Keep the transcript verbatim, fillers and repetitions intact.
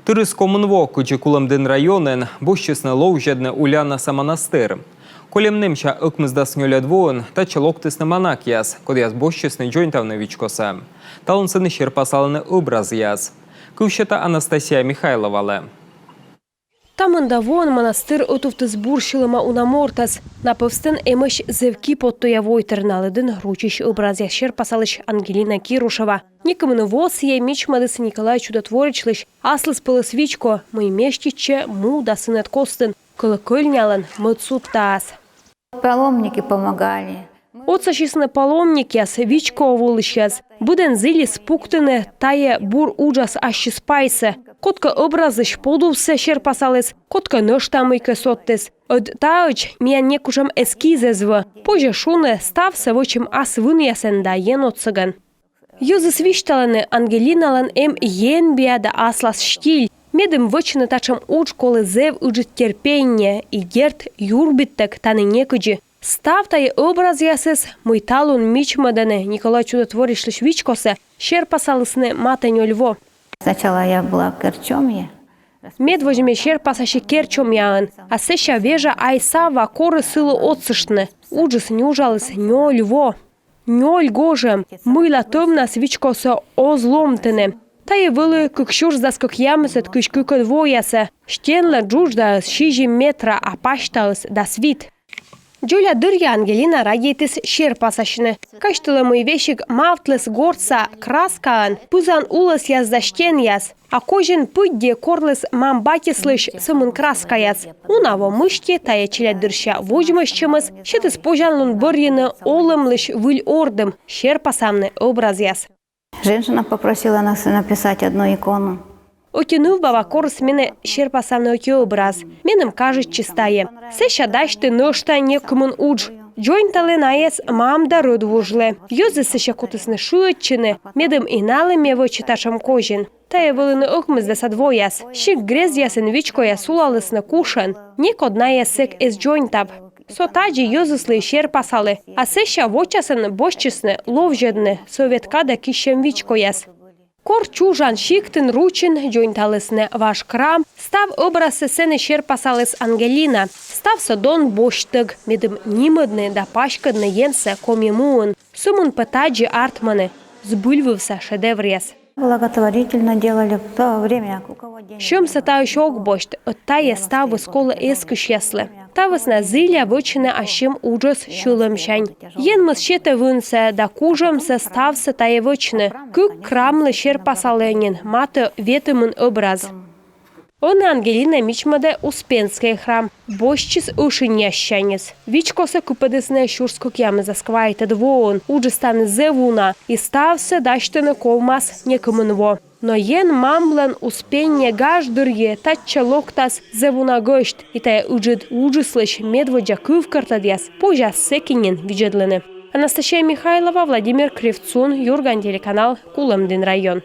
Тырис комын во, кыдзи Кулӧмдін районын босьтчисны ловзьӧдны Уллянаса манастыр. Кольӧм нэмся ӧкмысдас нёльӧд воын татчӧ локтісны манакъяс, кодъяс босьтчисны дзоньтавны вичкосӧ. Талун сэні серпасалӧны ӧбразъяс. Кыв сета Анастасия Михайловалы. Та мында воӧн манастыр ӧтувтіс бур сьӧлӧма уна мортӧс. На пӧвстын эмӧсь зэв киподтуя войтыр, на лыдын ручись ӧбразъяс серпасалысь Ангелина Кирушева. Некымын во сійӧ мичмӧдіс Николай Чудотворечлысь аслыспӧлӧс вичко, мый меститчӧ му да сынӧд костын, колокольнялӧн мӧд судтаас. Паломники помогали. Отсасисны паломникъяс вичкоӧ волысьяс. Быдӧн зілис пуктыны тайӧ бур уджас ассьыс пайсӧ. Кодкӧ ӧбразысь подувсӧ серпасаліс, кодкӧ нӧшта мыйкӧ содтіс. Ӧд таӧдз миян некутшӧм эскиз эз вӧв. Позьӧ шуны, ставсӧ вӧчим ас вынъясӧн да Ен отсӧгӧн. Йӧзыс висьталӧны, Ангелиналӧн эм енбиа да аслас стиль. Медым вӧчны татшӧм удж, колӧ зэв ыджыд терпенньӧ, и дерт, юрбиттӧг тані некыдзи. Став тайӧ ӧбразъясыс, мый талун мичмӧдӧны Николай Чудотворечлысь вичкосӧ, серпасалісны матӧ нёль во. Сначала я была в Керчомье. Медводз ме серпасаси Керчомьяын, а сэсся вежа ай Савва, кор сылы отсыштны. Уджыс нюжаліс нёль во. Нёль гожӧм, мыйла тӧвнас вичкосӧ оз ломтыны. Тайӧ вӧлі кык сюрс дас кӧкъямысӧд — кызь кыкӧд воясӧ. Стенлӧн джудждаыс сизим метра, а пасьтаыс дас вит. Дзоля дырйи Ангелина радейтіс серпасасьны. Казьтылӧ, мый весиг мавтліс гортса краскаӧн пызан улӧсъяс да стенъяс. А козин пыдди корліс мам-батьыслысь сӧмын краскаяс. Уна во мысти тайӧ челядьдырся водзмӧстчӧмыс сетіс позянлун бӧрйыны олӧмлысь выль ордым, серпасавны ӧбразъяс. Женщина попросила нас написать одну икону. Ӧти нывбаба корис менӧ серпасавны ӧти ӧбраз. Меным кажитчис тайӧ. Сэсся дасьті нӧшта некымын удж. Дзоньталі найӧс мам да рӧдвужлы. Йӧзыс сэсся кутісны шыӧдчыны, медым и налы ме вӧчи татшӧм козин. Тайӧ вӧліны ӧкмысдасӧд вояс. Сикт-грездъясын вичкояс сулалісны кушӧн. Некод найӧс сэк эз дзоньтав. Со тадзи йӧзыслы серпасалі. А сэсся вочасӧн босьтчисны ловзьӧдны сӧвет кадӧ киссьӧм вичкояс. Кор чужан сиктын, ручын, дзоньталісны важ крам, став ӧбразсӧ сэні серпасаліс Ангелина. Ставсӧ дон босьттӧг, медым нимӧдны да паськӧдны Енсӧ Коми муын. Сӧмын пӧ тадзи артмӧны збыльвывса шедевръяс. Благотворительно делали в то время, у кого денег не было. Сьӧмсӧ таысь ог босьт, ӧд тайӧ ставыс колӧ эскысьяслы. Та вӧсна зіля вӧчны ассьым уджӧс сьӧлӧмсянь. Енмыс сетӧ вынсӧ да кужӧмсӧ ставсӧ тайӧ вӧчны. Кык крамлы серпасалі нин матӧ ветымын ӧбраз. Ӧні Ангелина мичмӧдӧ Успенскӧй храм. Босьтчис ӧшиньяссяньыс. Вичкосӧ кыпӧдісны сюрс кӧкъямысдас квайтӧд воын. Уджыс тані зэв уна, и ставсӧ дасьтыны ковмас некымын во. Но Ен мамлӧн Успенньӧ гаж дырйи татчӧ локтас зэв уна гӧсьт, и тайӧ ыджыд уджыслысь медводдза кывкӧртӧдъяс позяс сэки нин видзӧдлыны. Анастасия Михайлова, Владимир Кривцун, «Юрган» телеканал, Кулӧмдін район.